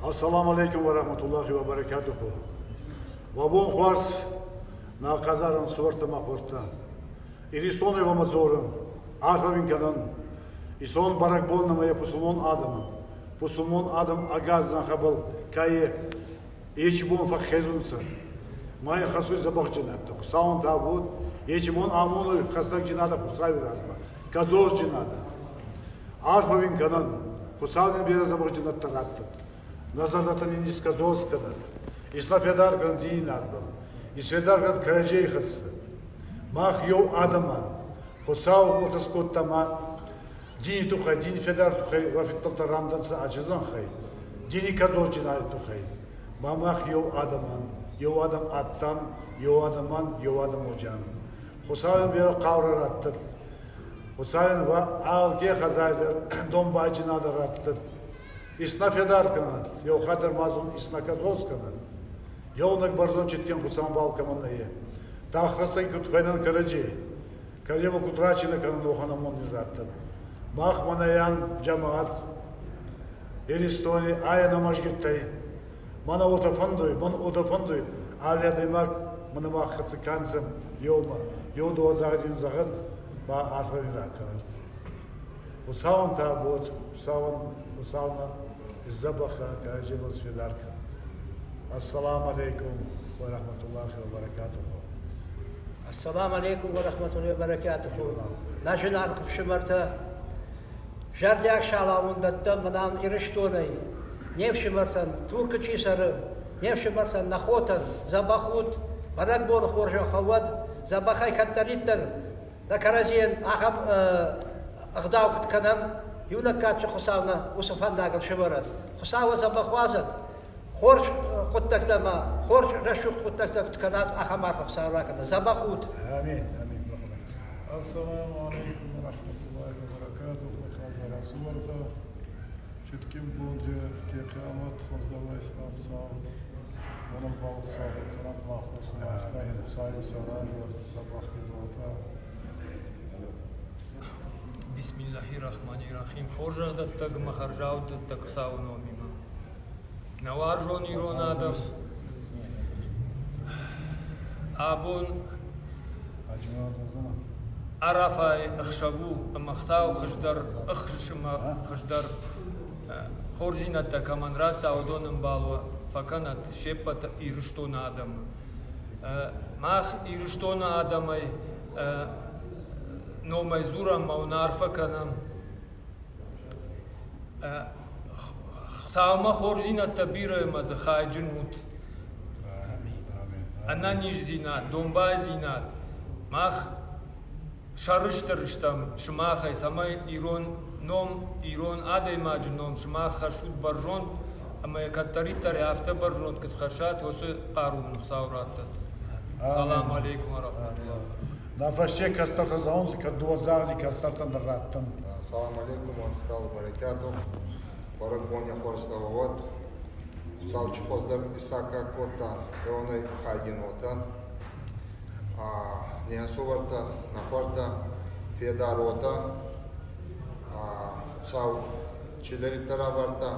Ассаламу алейкум ва рахматуллахи ва баракатуху. Уӕ бон хуарз, нӕ хъазарӕн суӕрттӕ ма хуӕртӕ. Иристонӕй уӕмӕ дзорӕн, арфӕ уин кӕнӕн. Исон бӕрӕгбон нӕмӕ е пусулмон адӕмӕн. Пусулмон адӕм ӕгас зӕнхӕбӕл ка е, ечи бон фӕххезунцӕ. Ма е хӕссуй дзӕбӕхджийнӕдтӕ. Хуцауӕн табу, ечи бон амонуй хӕстӕгджийнадӕ Хуцауи размӕ, кӕдзосджийнадӕ. Арфӕ уин кӕнӕн, Хуцау нин берӕ дзӕбӕхджийнӕдтӕ раттӕд. Нӕ зӕрдӕтӕ нин искӕдзос кӕнӕд. Исна федар кӕнӕд дини надбӕл. Исфедар кӕнӕд кӕрӕдзей хӕццӕ. Мах еу адӕмӕн. Хуцау уотӕ скодта ма дини туххӕй, дини федар туххӕй уӕ фидтӕлтӕ рандӕнцӕ ӕджезӕнхӕй, дини кӕдзосджийнади туххӕй. Ма мах еу адӕмӕн, еу адӕм адтан, еу адӕмӕн, еу адӕм уодзиан. Хуцауӕн берӕ хъаурӕ раттӕд. Хуцауӕн уӕ алке хӕдзари дӕр домбайджийнадӕ раттӕд. Исна федар кӕнӕд, еу хатт дӕр ма зун исна кӕдзос кӕнӕд. Еунӕг бӕрзонд цитгин Хуцаубӕл кӕмӕн нӕййе. Тагъд куд фӕйнӕн кӕрӕдзей, кӕрӕдземӕ куд рачийнӕ кӕнӕн, уӕхӕн амонд нин раттӕд. Мах мӕнӕйӕн джамаат Иристони айӕ нӕ мӕзгиттӕй. Мӕнӕ уотӕ фӕндуй, мӕн уотӕ фӕндуй, алли адӕймаг мӕнӕ мах хӕццӕ кӕнцӕн еумӕ, еу дууӕ загъди ин зӕгъӕд, ба арфӕ ин ракӕнӕд. Хуцауӕн табу, Хуцауӕн, Хуцау нӕ исдзӕбӕх кӕнӕд, кӕрӕдзебӕл сфедар кӕнӕд. Ассаламу алейкум ва рахматуллахи ва баракатуху. Ассаламу алейкум ва рахматуллахи ва баракатуху. Нӕ зынаргъ ӕфсымӕртӕ, зӕрдиаг салам уын дӕттӕм мӕнӕн Ирыстонӕй, не фсымӕртӕн, Туркы чи цӕры, не фсымӕртӕн, нӕ хотӕн, дзӕбӕх ут, бӕрӕгбоны хорзӕх уӕд, дзӕбӕхӕй кӕддӕриддӕр нӕ кӕрӕдзийӕн ахӕм ӕгъдау куыд кӕнӕм, иунӕг кадджын Хуыцау нӕ уыцы фӕндагыл сӕвӕрӕд. Хуыцауы дзӕбӕх уадзӕд, хорз хъуыддӕгтӕ ма, хорз рӕсугъд хъуыддӕгтӕ куыд кӕнат, ахӕм арфӕ Хуыцау ракӕнӕд. Дзӕбӕх ут! Амин, амин. Ассаламу алейкум ва рахматуллахи ва баракатуху. Хазара суарта. Читкин бонте те қиямат воздавай ставцау. Онын балцағы кырат мақтасын ақтайын Құсайы сарай забах бедуата. Бисмиллахи рахмани рахим. Хорзӕхдӕттӕг ӕмӕ хӕрзауддӕттӕг Хуыцауы номимӕ. Нӕ уарзон ирон адӕм, абон Арафайы ӕхсӕв у ӕмӕ Хуыцау хуыздӕр ӕххуыс ӕмӕ хуыздӕр хорздзинӕдтӕ кӕмӕн радта, уыдон ӕмбал фӕкӕнӕд се ппӕт Ирыстоны адӕмы. Мах Ирыстоны адӕмӕй номӕй дзурӕм ӕмӕ уын арфӕ кӕнӕм. Хуыцаумӕ хорздзинӕдтӕ бирӕ ӕмӕ дзы хайджын ут. Ӕнӕниздзинад, домбайдзинад. Мах сӕрыстыр стӕм сымахӕй, цӕмӕй ирон ном, ирон адӕймаджы ном сымах хӕссут бӕрзонд ӕмӕ йӕ кӕддӕриддӕр афтӕ бӕрзонд куыд хӕссат, уыцы хъару уын Хуыцау раттӕд. Салам алейкум ва рахматуллах. Нӕ фӕсте кӕстӕртӕ зӕгъунцӕ, кӕд дууӕ загъди кӕстӕртӕн дӕр раттӕн. Салам алейкум ва рахматуллахи ва баракатух. Бӕрӕгбони хуӕрзтӕ уӕд. Хуцау чи хуӕздӕр исаккаг кодта, уонӕй хайгин уотӕ. Не ӕнсувӕртӕ, нӕ хуӕртӕ, федар уотӕ. Хуцау чидӕриддӕр ӕвардта,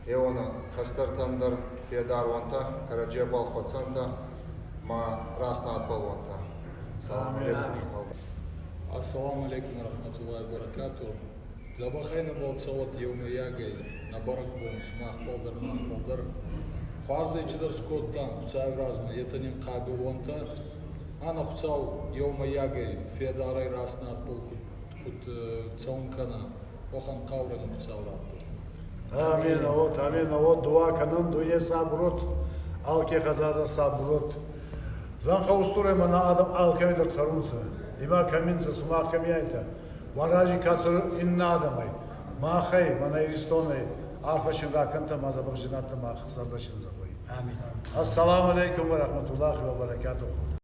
еуонӕ кӕстӕртӕн дӕр федар уӕнтӕ, кӕрӕдзебӕл хуӕцӕнтӕ ма раст надбӕл уӕнтӕ. Салам алейкум. Ассаламу алейкум рахматуллахи баракату. Дзӕбӕхӕй нӕбал цӕуӕд еумӕйагӕй, нӕ бӕрӕгбон, сумахбӕл дӕр, махбӕл дӕр. Хуарзӕй чидӕр скодтан Хуцауи размӕ, етӕ нин хъабил уӕнтӕ. Ӕнӕ Хуцау еумӕйагӕй федарӕй раст надбӕл куд, куд цӕун кӕна, уӕхӕн хъаурӕ нин Хуцау раттӕд. Амин, вот, амин, вот, дуа кӕнӕн дуйне сабурот, алке хӕдзарӕ сабурот. Зӕнхӕ устурӕй мӕнӕ адӕм алкӕми дӕр цӕрунцӕ. Имӕ кӕми нцӕ, сумах кӕми айтӕ. Уӕ рази ка цӕруй иннӕ адӕмӕй, махӕй, мӕнӕ Иристонӕй арфӕ син ракӕнтӕ ма дзӕбӕхдзийнӕдтӕ мах зӕрдӕ син зӕгъуй. Амин. Ассаламу алейкум ва рахматуллахи ва баракатуху.